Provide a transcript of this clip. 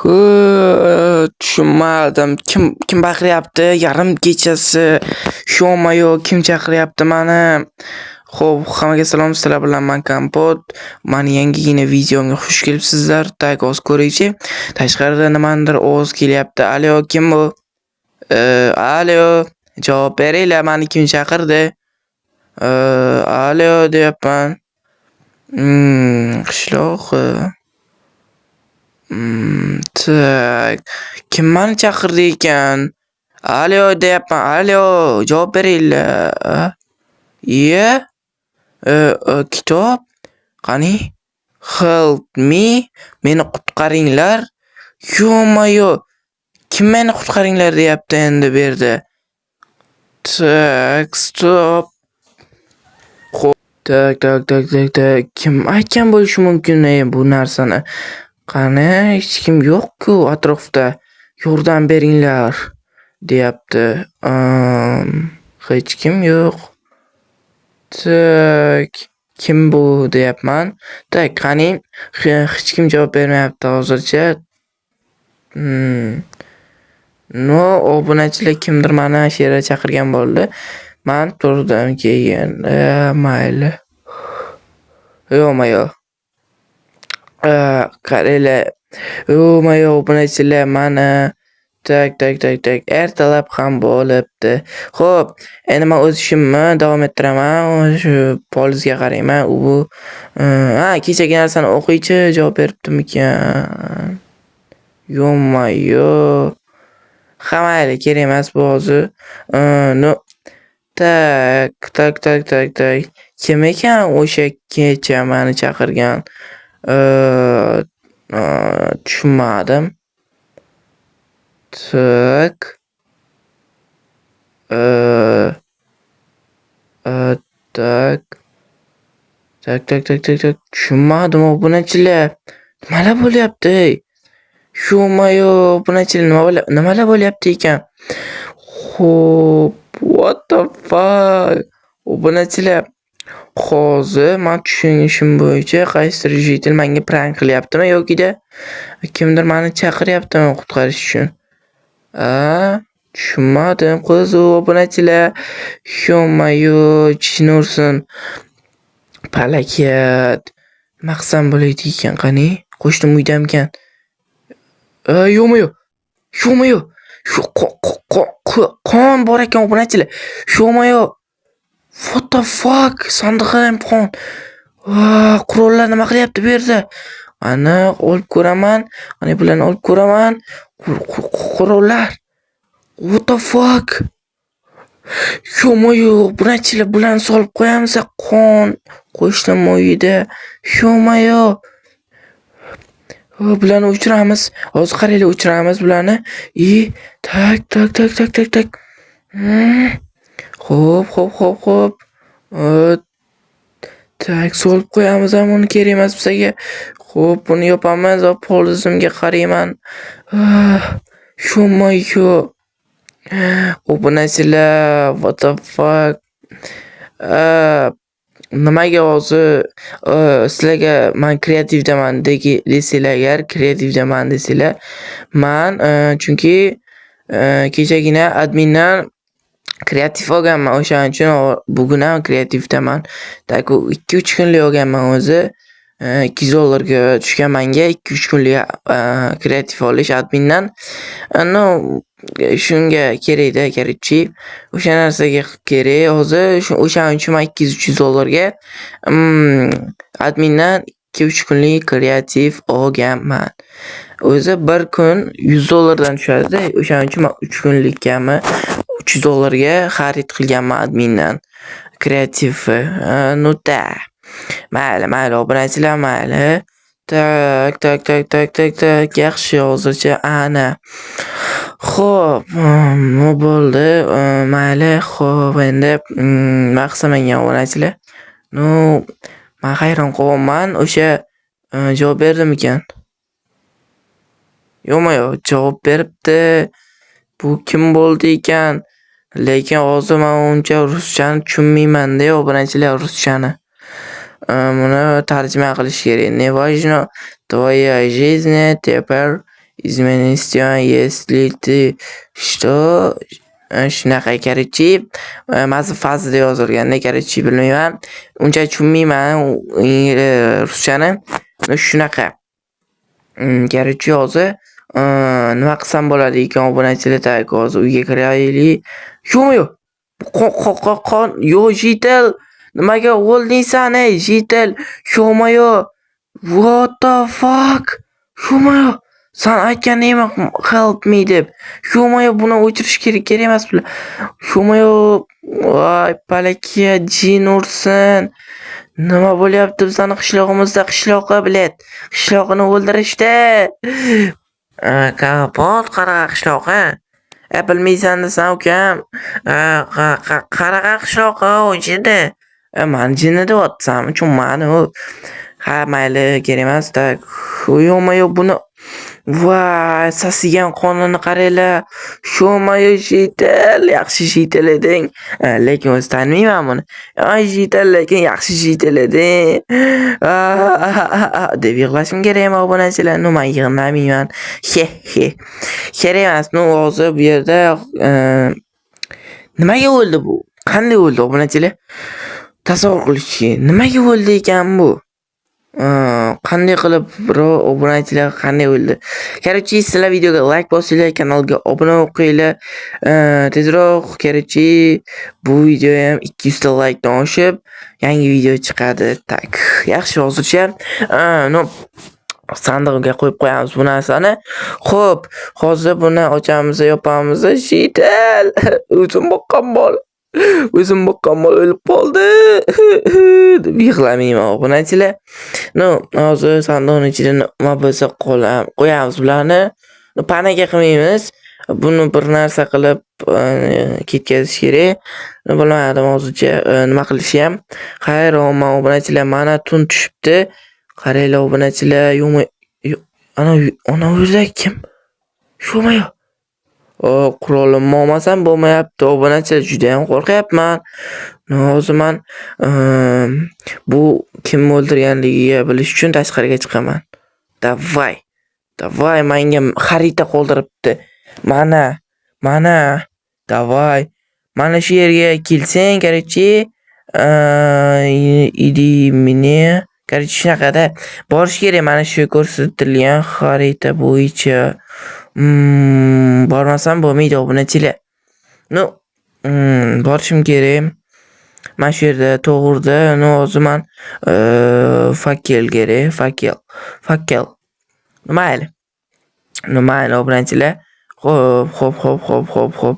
Tushunmadim. Kim baqiryapti? Yarim kechasi. Ё-моё, kim chaqiryapti mani? Xo'p, hammaga salom, sizlar bilan man Kompot. Mani yangigina videomga xush kelibsizlar. Так, hozir ko'raychi. Tashqarida nimanidir ovoz kelyapti. Alo, kim bu? Alo, javob beringlar, mani kim chaqirdi? Alo deyapman. Qishloq. Так. Kim mani chaqirdi ekan? Alo deyapman. Alo, javob beringlar. Iya? Kitob? Qani? Help me? Meni qutqaringlar. Ё-моё! Kim meni qutqaringlar deyapti endi bu yerda? Так, стоп. Xo'p, так, так, так, так, так. Kim aytgan bo'lishi mumkin bu narsani? Qani, hech kim yo'q-ku atrofda. Yordam beringlar deyapti. Hech kim yo'q. Так, kim bu deyapman. Так, qani, hech kim javob bermayapti hozircha. Но, obunachilar, kimdir mani shu yerga chaqirgan bo'ldi. Man turdim keyin. Mayli. Ё-моё. Qaranglar. Ё-моё, obunachilar, mani. Так, так, так, так. Ertalab ham bo'libdi. Xo'p, endi men o'z ishimni davom ettiraman. Shu polizga qarayman. U ha, kechagi narsani o'qiychi, javob beribdimikan? Ё-моё. Ha, mayli, kerak emas bu hozir. Ну, так, так, так, так, так. Kim ekan o'sha kecha mani chaqirgan? Tushunmadim. Так. Так. Так, так, так, так, так. Tushunmadim, obunachilar. Nimalar bo'lyapti, ey? Ё-моё, obunachilar, nimalar bo'lyapti ekan? Xo'p, what the fuck? Obunachilar, hozir man tushunishim bo'yicha qaysidir житель menga prank qilyaptimi yokida kimdir mani chaqiryaptimi qutqarish uchun? A, tushunmadim, qiziq, obunachilar. Ё-моё, jin ursin. Palakat. Nima qilsam bo'ladi ekan, qani? Qo'shnim uydamikan? Ё-моё! Ё-моё! Shu qon bor ekan, obunachilar. Ё-моё! What the fuck? Sandiqda ham qon. Qurollar nima qilyapti bu yerda? Ani olib ko'raman. Ana bularni olib ko'raman. Qurollar. What the fuck? Ё-моё, obunachilar, bularni solib qo'yamiz, qon qo'shnim uyida. Ё-моё! Bularni o'chiramiz. Hozir qaranglar, o'chiramiz bularni. И так, так, так, так, так, так. Xo'p, xo'p, xo'p, xo'p. Так, solib qo'yamiz ham, uni kerak emas bizga. Xo'p, buni yopamiz va polizimga qarayman. Ё-моё! Obunachilar, what the fuck? Nimaga hozir sizlarga man kreativdaman desanglar agar, kreativdaman desanglar, man chunki kechagina admindan kreativ olganman, o'shaning uchun bugun ham kreativdaman. Так, u 2-3 kunlik olganman o'zi. 200 dollarga tushgan manga 2-3 kunlik kreativ olish admindan. Ну, shunga kerakda, короче. O'sha narsaga kerak hozir. O'shaning uchun man 200-300 dollarga admindan 2-3 kunlik kreativ olganman. O'zi bir kun 100 dollardan tushadi-da, o'shaning uchun man 3 kunlikkami 300 dollarga xarid qilganman admindan kreativni. Ну да. Mayli, mayli, obunachilar, mayli. Так, так, так, так, так, так. Yaxshi hozircha ana. Xo'p, bu bo'ldi. Mayli, xo'p, endi nima qilsam ekan, obunachilar? Ну, man hayron qolyapman. O'sha javob berdimikan? Yo'q, javob beribdi. Bu kim bo'ldi ekan? Lekin hozir man uncha ruschani tushunmayman-da, obunachilar, ruschani. Buni tarjima qilish kerak. Не важно, твоя жизнь теперь. Измениться, если ты что, shunaqa, короче, maza fazida yozilganda, короче, bilmayman. Uncha tushunmayman ruschani. Shunaqa. Короче, hozir nima qilsam bo'ladi ekan, obunachilar? Так, hozir uyga kiraylik. Ё-моё! Qon, yo, житель, nimaga o'lding san, ey, житель? Ё-моё! What the fuck? Ё-моё! San aytgandingmi "help me" deb? Ё-моё, buni o'chirish kerak, kerak emas bular. Ё-моё! Voy, palaka, jin ursin. Nima bo'lyapti bizani qishlog'imizda? Qishloqi, блядь. Qishloqini o'ldirishdi. Kompot qanaqa qishloq, a? E, bilmaysan desam, ukam. Qanaqa qishloq u, jinni? E, mani jinni deyapsanmi? Tushunmadim u. Ha, mayli, kerak emas. Так, ё-моё, buni, voy, sasigan qonini qaranglar. Ё-моё, житель, yaxshi житель eding. Lekin o'zi tanimayman buni. Ay, житель, lekin yaxshi житель eding. Deb yig'lashim kerakmi, obunachilar? Ну, men yig'lamayman. He he. Kerak emas. Ну, hozir bu yerda nimaga o'ldi bu? Qanday o'ldi, obunachilar? Tasavvur qilishchi, nimaga o'ldi ekan bu? Qanday qilib, birov, obunachilar, qanday o'ldi? Короче, sizlar videoga like bosinglar, kanalga obuna bo'lib qo'yinglar. Tezroq, короче, bu video ham 200 ta laykdan oshib, yangi video chiqadi. Так, yaxshi, hozircha ну, sandig'iga qo'yib qo'yamiz bu narsani. Xo'p, hozir buni ochamiz, yopamiz. Житель, o'zim boqqan mol. O'zim boqqan mol o'lib qoldi deb yig'lamayman, obunachilar. Ну, hozir sandiqning ichida nima bo'lsa qo'yamiz bularni. Паника qilmaymiz. Buni bir narsa qilib ketkazish kerak. Bilmadim hozircha nima qilishni ham. Hayronman, obunachilar, mana tun tushibdi. Qaranglar, obunachilar, yo'q, ana ana u yerda kim? Ё-моё! Qurolimni olmasam bo'lmayapti, obunachilar, judayam qo'rqyapman. Hozir man bu kimni o'ldirganligiga bilish uchun tashqariga chiqaman. Давай. Давай, menga xarita qoldiribdi. Mana, mana. Давай. Mana shu yerga kelsang, короче, иди мне. Короче, shunaqada borish kerak mana shu ko'rsatilgan xarita bo'yicha. Bormasam bo'lmaydi, obunachilar. Ну, borishim kerak. Mana shu yerda to'g'rida, ну, hozir man факел kerak, факел, факел. Mayli. Mayli, obunachilar. Xo'p, xo'p, xo'p, xo'p, xo'p, xo'p.